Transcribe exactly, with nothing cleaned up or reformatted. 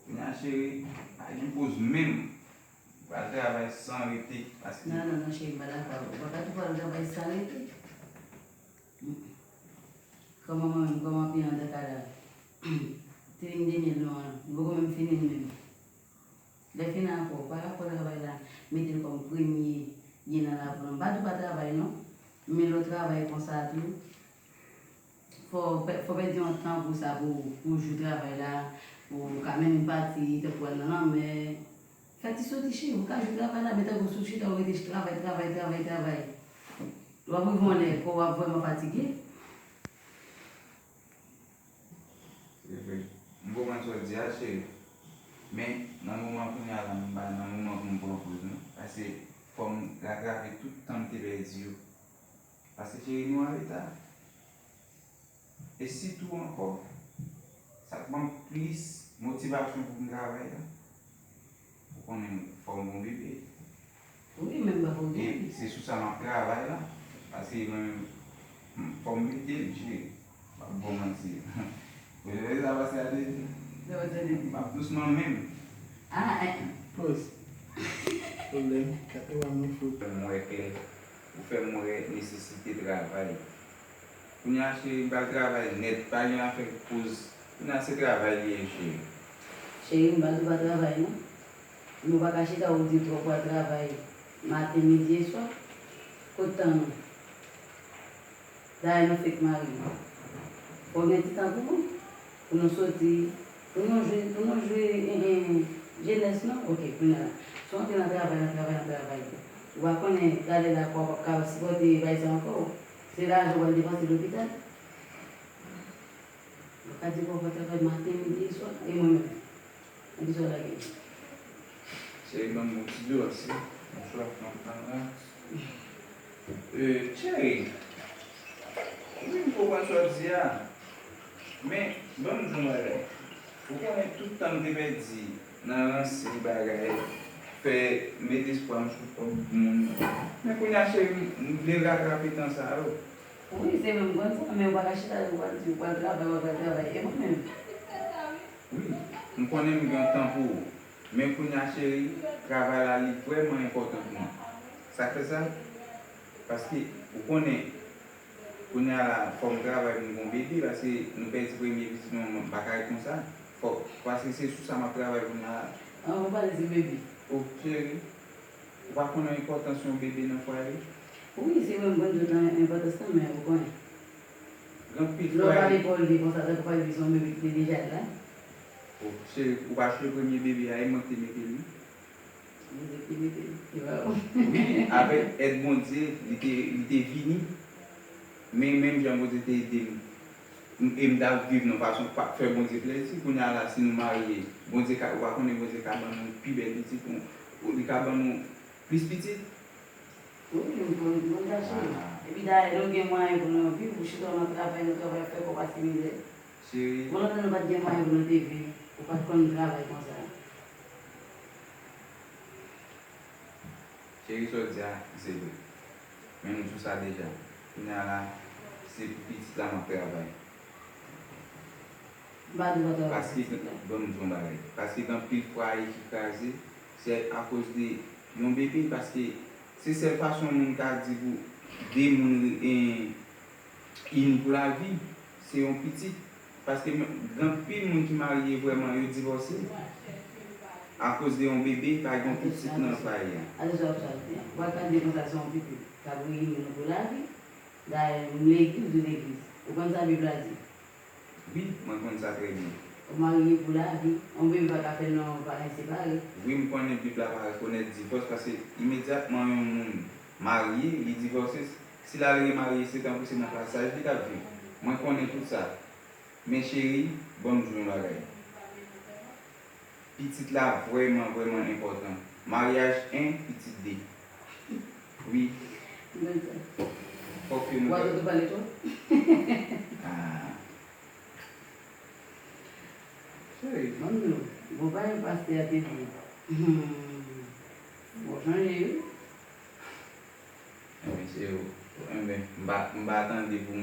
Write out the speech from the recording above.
Kounye a, cheri, pa gen poz menm. Ou pral travay san rete, paske... Non, non, non, cheri, m pa dakò. Ou pa ka tou pral travay san rete. Mm. Kòman mwen menm, kòman piyan de kadav? Ti liy de myèl nou an, nou poko menm fini l menm. Lè fini akò, ou pa ka pran travay la, mete l kòm premye byen nan lavi w. M pa di w pa travay non, men lè w travay konsa tou, fò w pè-, fò w pèdi yon tan pou sa, pou, pou jou travay la, pou w ka mennen pati, tankou al nan lanmè. Fè ti soti cheri, ou ka jwe travay la, men tankou sou chita, ou rete travay, travay, travay, travay. W ap rive yon lè, kò w ap vrèman fatige. Se vre. M konprann sa w di a, cheri. Men, nan moman kounye a la, m pa nan moman pou m pran poz, non. Paske fò m ratrape tout tan m te pèdi yo. Paske, cheri, nou anreta. E sitou ankò, sa k ban m plis motivasyon pou m travay la, ou konnen, fò m gon bebe. Wi, men m pa pou... E bebe. Se sou sa m ap travay la. Paske mwen menm, fò m mete l, cheri. M ap ba w manti. Ou wè sa pase a te di? Sa pase a te di? M ap dousman menm. Ah, eh. Poz. Pwoblèm. Kat nwa nou fout. Mwen klè. Ou fè m wè nesesite travay. Kounye a, cheri, m pral travay nèt. Pa gen afè poz. Kounye a, se travay li ye, cheri. Cheri, m pa di w pa travay, non. Men w pa ka chita, ou di twòp w al travay maten, midi e swa. Kot tan nou? Dayè, nou fèk marye. Fò w gen ti tan pou nou. Pou nou soti, pou nou jwe, pou nou jwe, eh, eh, jenès nou. Ok, kounye a la. Si w antre nan travay, nan travay, nan travay, ou pa konnen talè la kò w p ap ka sipòte bagay sa ankò. Se lajan w pral depanse lopital. Ou ka di kò w pral travay maten, midi e swa. E mwen menm? Anpi sa w lage. Cheri, ban m yon ti dlo, si. Yon swaf nan tan la. Euh, cheri. Wi, m konprann sa w di a. Men, ban m di w yon bagay. Ou konnen tout tan m te pèdi nan ranse bagay, fè, met espwa m sou kòb moun. Men kounye a, cheri, m, m vle ratrape tan sa yo. Wi, se vre, m konn sa, men ou pa ka chita, ou pral di, ou pral travay, ou pral travay. E mwen menm? Wi, m konnen m gen tan pou ou. Men kounye a, cheri, travay la, li vrèman enpòtan pou mwen. Sa k fè sa? Paske, ou konnen, kounye a la, fò m travay pou m gon bebe, paske nou pèdi premye pitit nou, m pa ka ret konsa. Fò, paske se sou sa m ap travay kounye a la. An, ou pale de bebe? O, cheri, ou pa konnen enpòtans yon bebe nan fwaye? Wi, se vre, m konn tout enpòtans lan, men ou konnen. Gen anpil fwaye. Lè w pa lekòl, li konsa, tankou pa di se yon bebe ki te deja la. O, cheri, ou pa chwe premye bebe a, e mwen ki te mete l, wi. Bondye ki mete l, se pa ou. Wi, avèk èd Bondye, li te, li te vini. Men menm jan Bondye te ede m, m, e m t ap viv nan fason k p ap fè Bondye plezi. Kounye a la, si nou marye, Bondye ka, ou pa konnen Bondye ka ban nou pi bèl pitit, ou, ou, li ka ban nou plis pitit. Wi, m konn, m konn sa cheri. Ah. Epi dayè, nou gen mwayen pou nou viv, ou chita nan travay, nan travay, fè kò w pase mizè. Cheri. Bon, lontan nou pa t gen mwayen pou nou te viv, ou pa t konn travay konsa. Cheri, sa w di a, se vre. Men m di w sa deja. Kounye a la, se pou pitit la m ap travay. M pa di w pa travay pou pitit la. Paske, ban m di w yon bagay. Paske gen anpil fwaye ki kraze, se akoz de yon bebe, paske se sèl fason yon moun ka di pou de moun, eh, ini pou lavi, se yon pitit. Paske m, gen anpil moun ki marye vrèman, yo divòse akoz de yon bebe, pa gen yon pitit nan fwaye a. Atè sa w ap sa w di a. Ou pa ka di konsa se yon pitit k ap reyini nou pou lavi. Dayè, m legliz, ou legliz. Ou konn sa Bib la di? Wi, mwen konn sa trè byen. Ou marye pou lavi, yon bebe pa ka fè nou yon paran separe. Wi, m konnen Bib la pa rekonèt divòs, paske imedyatman yon moun marye, li divòse, si l al remarye, se tankou se nan pasaj li t ap viv. Mwen konnen tout sa. Men cheri, ban m di w yon bagay. Pitit la vrèman, vrèman enpòtan. Maryaj en, pitit de. Wi. Fòk ke nou... Ou pa sot pale twòp? Ah. Cheri, ban m di w, bon, pa yon pastè a te di. Hmm. Bon, chanje, wi. Enben, se yo. Enben, m pa, m pa tande pou